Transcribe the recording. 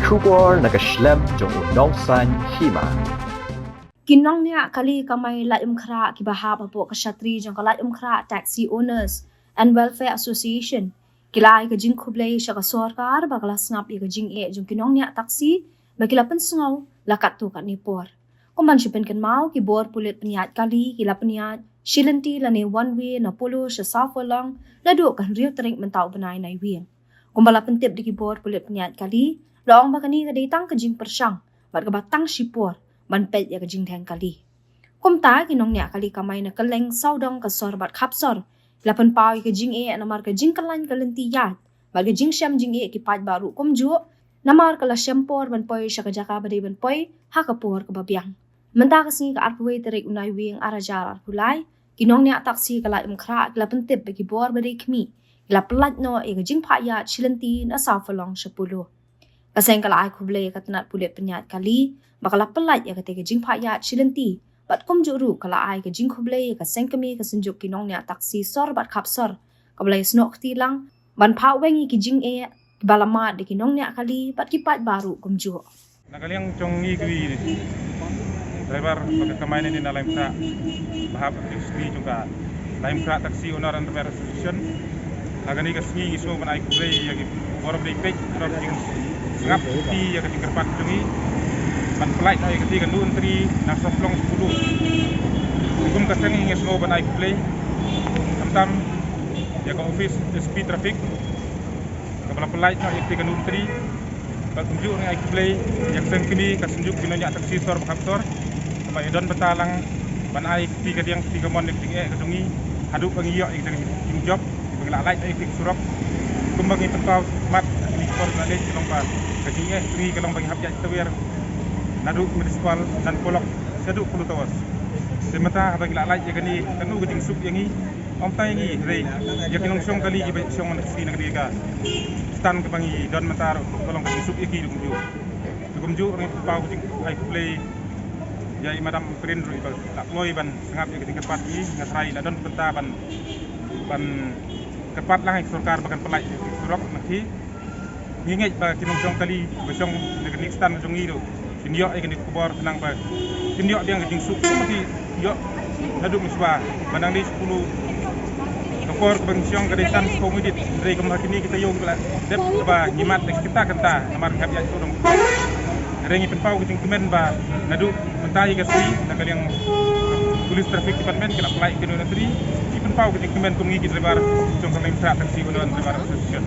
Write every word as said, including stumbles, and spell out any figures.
Khubor na ka shlem jong u nongsan hima. Ki nongniah kali kamai Laitumkhrah kiba hap hapoh ka shatri jong ka Laitumkhrah Taxi Owners and Welfare Association ki la ai ka jingkhublei sha ka sorkar ba ka la sngap ïa ka jingeh jong ki nongniah taxi ba ki la pynsngew la katto katne por. Kum ban shu pynkynmaw, ki bor pulit pynïaid kali ki la pynïaid shi lynti lane one way na Polo sha Saw Phyllong naduh ka hynriew tarik mynta u bnai Naiwieng. Kumba la pyntip da ki bor pulit pynïaid kali, la ong ba kane ka dei tang ka jingpyrshang bad kaba tang shi por ban peit ïa ka jingdheng kali. Kumta, ki nongniah kali kamai na kylleng sawdong ka sor bad khapsor ki la pynpaw ïa ka jingeh namar ka jingkyllaiñ ka lynti ïaid bad ka jingshem jingeh ki paidbah ruh kumjuh, namar ka la shem por ban poi sha ka jaka ba dei ban poi ha ka por kaba biang. Mynta ka sngi, ka arphew wei tarik u Naiwieng ar hajar arphew lai, ki nongniah taxi ka Laitumkhrah ki la pyntip ba ki bor ba dei khmih ki la pyllait noh ïa ka jingphah ïaid shi lynti na Saw Phyllong sha Polo. Ka seng ka la ai khublei ïa ka tnat pulit pynïaid kali ba ka la pyllait ïa katei ka jingphah ïaid shi lynti, bad kumjuh ruh ka la ai ka jingkhublei ïa ka seng kmie ka Synjuk ki nongniah taxi sor bad khapsor kaba la ïasnoh kti lang ban phah weng ïa ki jingeh kiba la mad da ki nongniah kali bad ki paidbah ruh kumjuh. Na ka liang jong ngi ki driver ba ka kamai na ne na Laitumkhrah, ba hap ka shatri jong ka Laitumkhrah Taxi Owner and Driver Association, ha kane ka sngi ngi sngew ban ai khublei ïa ki bor ba dei peit, bor ba dei sngap kti ïa ka jingkyrpad jong ngi ban pyllait noh ïa katei ka nuntri na Saw Phyllong sha Polo. Kum ka seng ngi sngew ban ai khublei khamtam ïa ka office S P Traffic kaba la pyllait noh ïa katei ka nuntri. Bad kumjuh ngi ai khublei ïa ka seng kmie ka Synjuk ki nongniah taxi sor bad khapsor kaba ïa don bynta lang ban ai kti kadiang kti kamon ïa ka jingeh ka jong ngi haduh ba ngi ïoh ïa ka jingjop ba ngi lah lait ïa ka surok. Kumba ngi pynpaw mat ha kine ki por ba la leit, ka long ba ka jingeh jong ngi ka long ba ngi hap ïaid tawiar naduh Municipal Land Polok shaduh Polo Towers. Te mynta haba ngi lah lait ïa kane, kano ka jingsuk ïa ngi, ym tang ïa ngi hynrei ïa ki nongshong kali kiba shong man ka sngi na kane ka stand kaba ngi don mynta ruh ka long ka jingsuk ïa ki ruh kumjuh. Te kumjuh ruh ngi pynpaw ka jingai khublei ïa i Madam Prin ruh iba la kloi ban sngap ïa ka jingkyrpad jong ngi. Nga tharai la don bynta ban, ban kyrpad lang ïa ka sorkar ba kan pyllait ïa ka surok na ki. Ngi ngeit ba ki nongshong kali ba shong na kane ka stand jong ngi ruh kin ïoh ïa kane ka khubor khnang ba kin ïoh biang ka jingsuk kumba ki ïoh naduh mynshwa ba nang dei sha Polo. Ka por kaba ngi shong ka dei san spah minit, hynrei kumba kine ki taïew kiba la dep kaba ngi mad da kita kynta namar ngi hap ïaid sawdong. Hynrei ngi pynpaw ka jingkmen ba naduh mynta ïa ka sngi na ka liang Police Traffic Department ki la pyllait ïa kane ka nuntri. Ngi pynpaw ka jingkmen kum ngi ki driver jong ka Laitumkhrah Taxi Owner and Driver Association.